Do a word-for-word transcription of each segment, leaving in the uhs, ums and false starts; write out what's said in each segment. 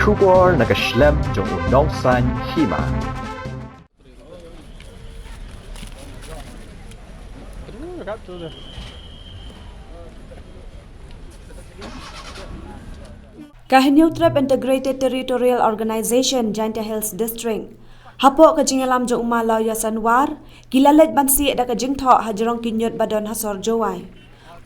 Khubor na ka shlem jong u nongsan hima. Ka Hynñiewtrep Integrated Territorial Organization, Jaintia Hills District, hapoh ka jingïalam jong u Ma Lawyer Sanwar, ki la leit ban sieh da ka jingthoh hajrong ki ñiut ba don ha sor Jowai.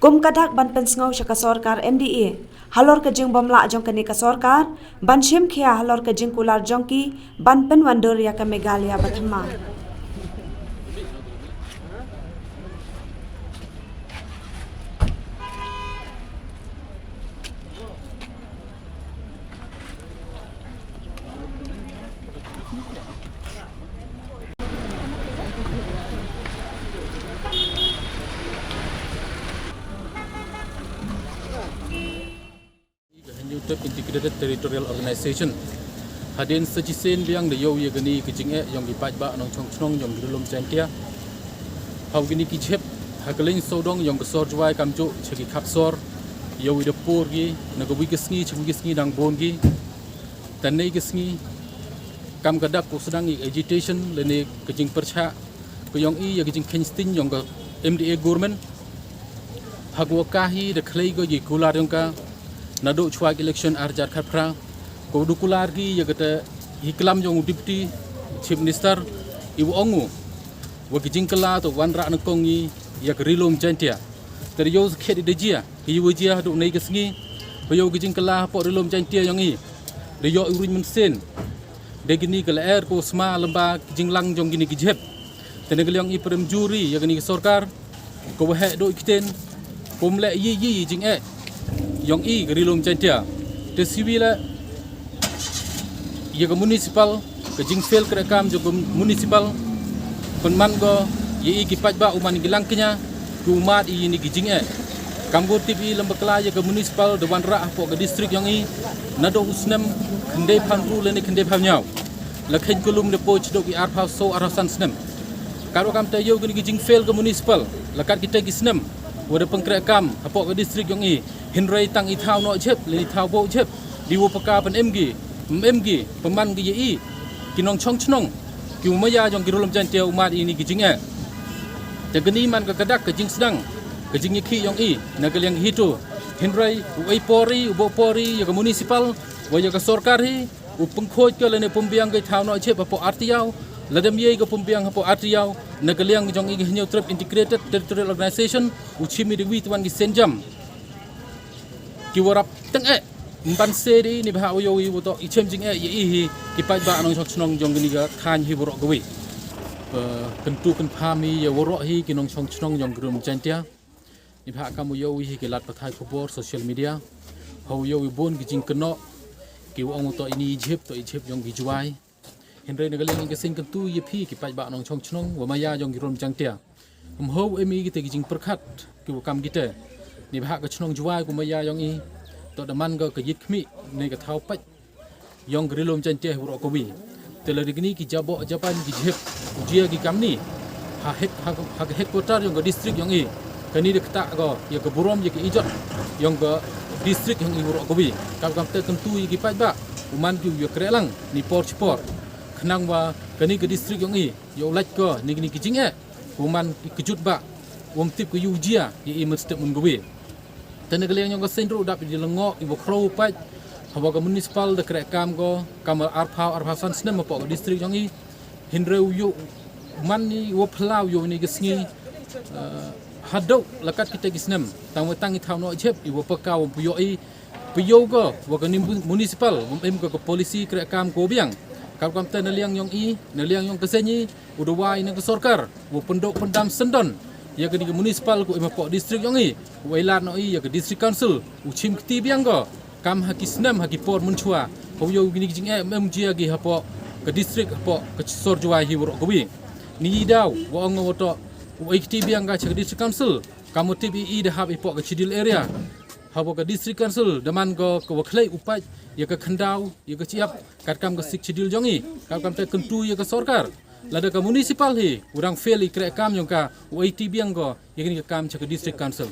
Kum ka dak ban pynsngew sha ka sorkar M D A halor ka jingbymlah jong kane ka sorkar ban shim khia halor ka jingkular jong ki ban pynwandur ïa ka Meghalaya bathymmai. Ka Hynñiewtrep Integrated Territorial Organization, hadien sa chisien biang da ïoh ïa kani ka jingeh yong ki paidbah nongchong chnong yong ki Ri-loom Jaintia. Haw kini ki jhep ha ka liang sawdong yong ka sor Jowai kamjooh cha ki khap sor, ïoh i da pur ki na ka wi ka sngi cha ka wi ka sngi dang bun ki. Tang nei ka sngi kam ka dak u sdang i agitation lane ka jingpyrshah ka yong i ïa ka jingkheiñ sting yong ka M D A government. Ha ka wa ka hi da khlei ko ïa ki kular yong ka naduh chwa election ar hajar khatphra. Ko du kular ki ïa kata hi klam yong u Deputy Chief Minister, i wa ong u wa ki jingkylla to wanrah na kong i ïa ka Ri-loom Jaintia. Te da ïoh sakhiat i da jia, ki ïa wa jia haduh nei ka sngi, wa ïoh ki jingkylla hapoh Ri-loom Jaintia yong i. Da ïoh i ruñ mynsiem. Da kini ka lyer ko sma lamba ki jinglang jong kini ki jhep. Te na ka liang i pyrem juri ïa kani ka sorkar, ko wa heh duh i ktien, ko mleh ïa i jingeh yong i ka Ri-loom Jaintia. Te siwi la ïa ka municipal, ka jingfail kreh kam jong ka municipal, pynman ko ïa i ki paidbah u man ki lang kñia, ki u mad i ïa ini ki jingeh. Kam ko tip i lamba kla ïa ka municipal da wanrah hapoh ka district yong i naduh u snem khyndai phaw ynru lane khyndai phaw ynñiaw. La kheiñ kulum da poi chaduh ki ar phaw saw ar phaw san snem. Kat wa kam te ïoh kini ki jingfail ka municipal la kat kita ki snem wa da pynkreh kam hapoh ka district yong i, hynrei tang i thaw noh jhep lane i thaw booh jhep di wa paka pynem ki, ym em ki, pynman ki ïa i ki nongchong chnong, ki u maya jong ki Ri-loom Jaintia u mad i ini ki jingeh. Te kani man ka ka dak ka jingsdang ka jingïakhih yong i na ka liang HITO. Hynrei u ei por i, u booh por i ïa ka municipal wa ïa ka sorkar hi, u pynkhuid ka lane pynbiang ka i thaw noh jhep hapoh Artiaw. Lada ym ïai ka pynbiang hapoh Artiaw, na ka liang jong i ka Hynñiewtrep Integrated Territorial Organization u chim i da wi twan ki sienjam ki wa rap teng eh. Ym ban se di ni bha wa ïoh i wa toh i chem jingeh ïa i hi ki paidbah nongchong chnong jong kani ka thaiñ hi waroh kawi. Kyntu kynpham i ïa waroh hi ki nongchong chnong jong ka Ri-loom Jaintia. Ni bha kam u ïoh i hi ki lad pathai khubor social media, haw ïoh i bun ki jingkynnoh, ki wa ong u toh ini i jhep, toh i jhep yong ki Jowai. Hynrei na ka liang i ka seng kyntu ïa phi ki paidbah nongchong chnong wa maya jong ki Ri-loom Jaintia. Ym haw em i kita ki jingpyrkhat ki wa kam kita. Ni bha ka chnong Jowai ko maya jong i, toh da man ka ka ïit khmih ne ka thaw pait yong ka Ri-loom Jaintia hi waroh kawi. Te la da kini ki jaboh japan ki jhep u jia ki kamni ha hek, ha, ha ka headquarter yong ka district yong i. Kani da ktah ko ïa ka burom ïa ka ijot yong ka district yong i waroh kawi. Kam kam te kyntu ïa ki paidbah u man ki u ïa kreh lang ni por chi por, khnang wa kani ka district yong i ïa u lait ko ni kini ki jingeh u man ki kjut ba wam tip ka ïa u jia ïa i mynstep mun kawi. Te na ka liang yong ka seng ruh dap i di lyngngoh i wa khraw u pait, hawa ka municipal da kreh kam ko kam ar phaw ar phaw san snem hapoh ka district yong i. Hynrei u ïoh man ni wa phlaw ïoh ni ka sngi, eh, haduh la kat kita ki snem tang wa tang i thaw noh jhep i wa paka wam pu ïoh i. Pynyoh ko wa kani mu-, municipal wam em ko ka policy kreh kam ko biang. Kam kam te na liang yong i, na liang yong ka seng i, u dawai na ka sorkar wa pynduh pyndam syndon ïa kani ka municipal ko em hapoh district yong i, u ai lad noh i ïa ka district council u chim kti biang ko kam ha ki snem ha ki por mynchwa. Haw ïoh kini ki jingeh em em jia ki hapoh ka district, hapoh ka sor Jowai hi waroh kawi. Ni i daw wa ong wa toh u ai kti biang ka cha ka district council, kam u tip i i da hap i hapoh ka schedule area. Hawa ka district council da man ko ka wa khlei u pait ïa ka khyndaw ïa ka chiap kat kam ka sixth schedule jong i. Kam kam te kyntu ïa ka sorkar, lada ka municipal hi u dang fail i kreh kam yong ka, u ai kti biang ko ïa kani ka kam cha ka district council.